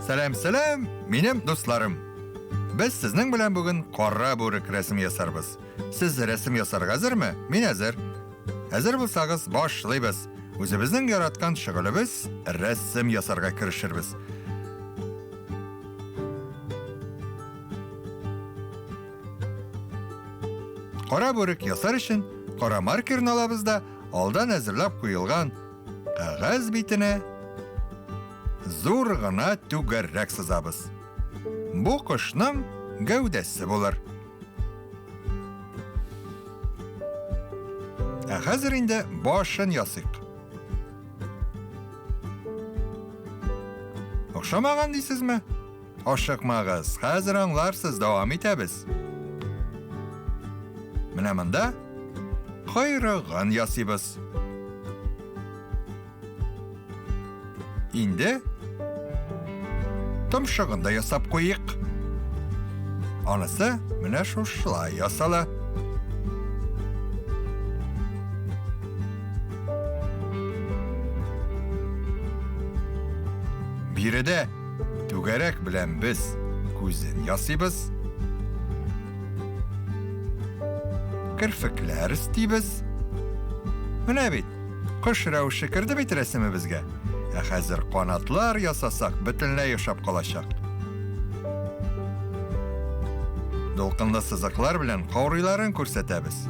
Сәлам, сәлам, минем дусларым. Без сезнең белән бүген кара бүрек рәсем ясарбыз. Сез рәсем ясарга әзерме? Мин әзер. Әзер булсагыз, башлыйбыз. Үзебезнең яраткан шөгылебез рәсем ясарга керешербез. Кара бүрек ясар өчен кара маркерны алабыз да алдан әзерләп куелган кәгазь битенә зур гына түгәрәк сызабыз. Бу кошның гәүдәсе булыр. Ә хәзер инде башын ясыйк. Охшамаган дисезме? Ашыкмагыз, хәзер аңларсыз, дәвам итәбез. Менә монда койрыгын ясыйбыз. Инде томшыгын да ясап куйык. Анысы менә шушылай ясала. Биредә Түгәрәк белән без күзен ясыйбыз. Керфекләр өстибез. Менә бит, кош рәвеше керде бит рәсемебезгә. Ә хәзер канатлар ясасак, бөтенләй ошап калачак. Дулкынлы сызыклар белән каурыйларын күрсәтәбез.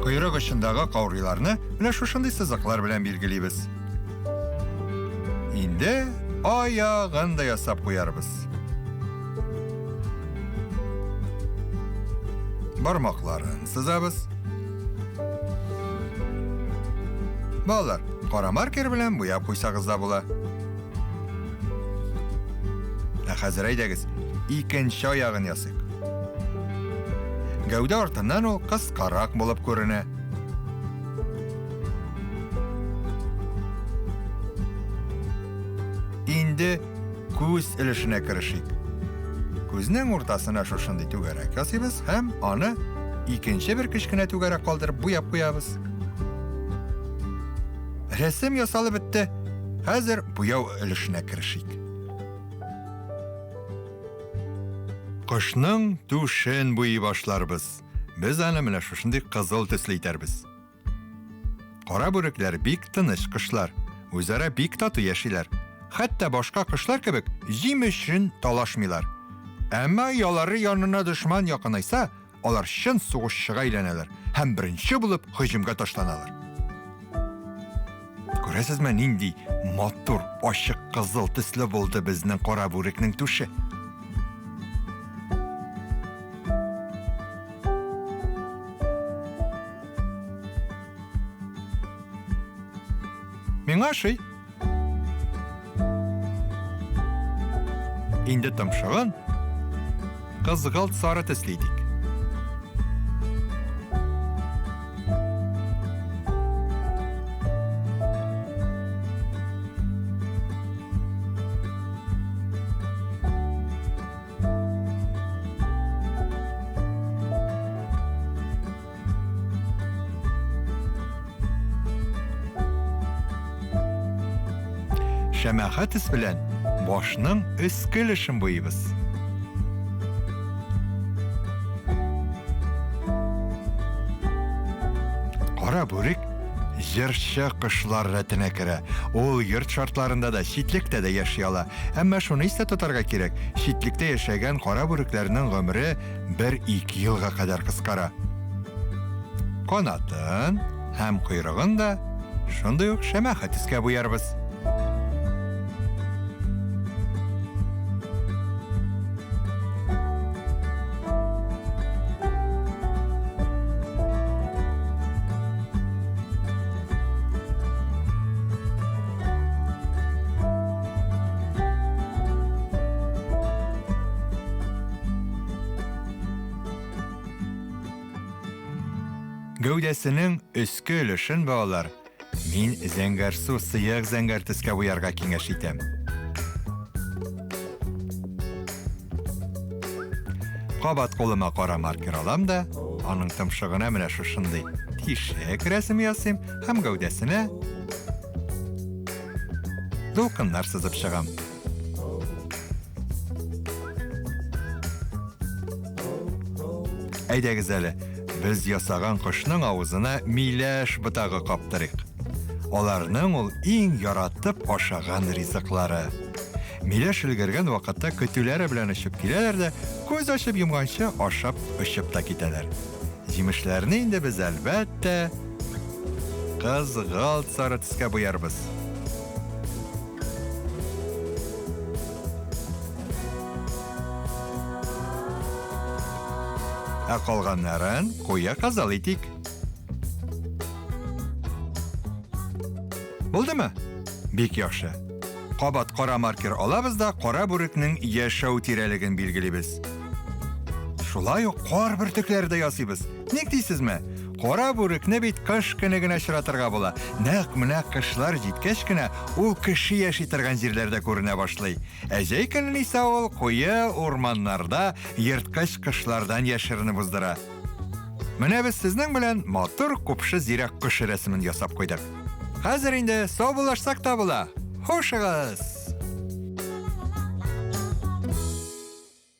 Койрык очындагы каурыйларны менә шушындый сызыклар белән билгелибез. Инде аягын да ясап куярбыз. Бармакларын сызабыз. Балалар, кара маркер белән буяп куйсагыз да була. Ә хәзер әйдәгез, икенче аягын ясыйк. Гәүдә артыннан ул кыскарак булып күренә. Инде күз өлешенә керешик. Күзнең уртасына шушындый түгәрәк ясыйбыз һәм аны икенче бер кечкенә түгәрәк калдырып буяп куябыз. Рәсем ясалып бетте. Хәзер буяу өлешенә керешик. Кошның түшен буйый башларбыз. Без аны менә шушындый кызыл төсле итәрбез. Кара бүрекләр бик тыныч кошлар. Үзара бик тату яшиләр. Хәтта башка кошлар кебек җим өчен талашмыйлар. Әмма оялары янына дошман якынайса, алар чын сугышчыга әйләнәләр һәм беренче булып һөҗүмгә ташланалар. Күрәсезме, нинди матур, ачык кызыл төсле булды безнең кара бүрекнең түше. Миңа ошый. Инде томшыгын кызгылт сары төсле итик. Шәмәхә төс белән башның өске өлешен буйыбыз. Кара бүрек җырчы кошлар рәтенә керә. Ул йорт шартларында да, читлектә дә яши ала. Әмма шуны истә тотарга кирәк, читлектә яшәгән кара бүрекләрнең гомере бер-ике елга кадәр кыскара. Канатын һәм койрыгын да шундый ук шәмәхә төскә буярбыз. Гәүдәсенең өске өлешен, балалар, мин зәңгәрсу сыек зәңгәр төскә буярга киңәш итәм. Кабат кулыма кара маркер алам да, аның томшыгына менә шушындый тишек рәсеме ясыйм һәм гәүдәсенә дулкыннар сызып чыгам. Әйдәгез әле, без ясаган кошның авызына миләш ботагы каптырыйк. Аларның ул иң яратып ашаган ризыклары. Миләш өлгергән вакытта көтүләре белән очып киләләр дә, күз ачып йомганчы ашап очып та китәләр. Җимешләрне инде без, әлбәттә, кызгылт сары төскә буярбыз. Ә калганнарын куе кызыл итик. Булдымы? Бик яхшы. Кабат кара маркер алабыз да кара бүрекнең яшәү тирәлеген билгелибез. Шулай ук кар бөртекләре дә ясыйбыз. Ник дисезме? Кара бүрекне бит кыш көне генә очратырга була. Нәкъ менә кышлар җиткәч кенә ул кеше яши торган җирләрдә күренә башлый. Ә җәй көнен исә ул куе урманнарда ерткыч кошлардан яшеренеп уздыра. Менә без сезнең белән матур купшы зирәк кош рәсемен ясап куйдык. Хәзер инде саубуллашсак та була. Хушыгыз!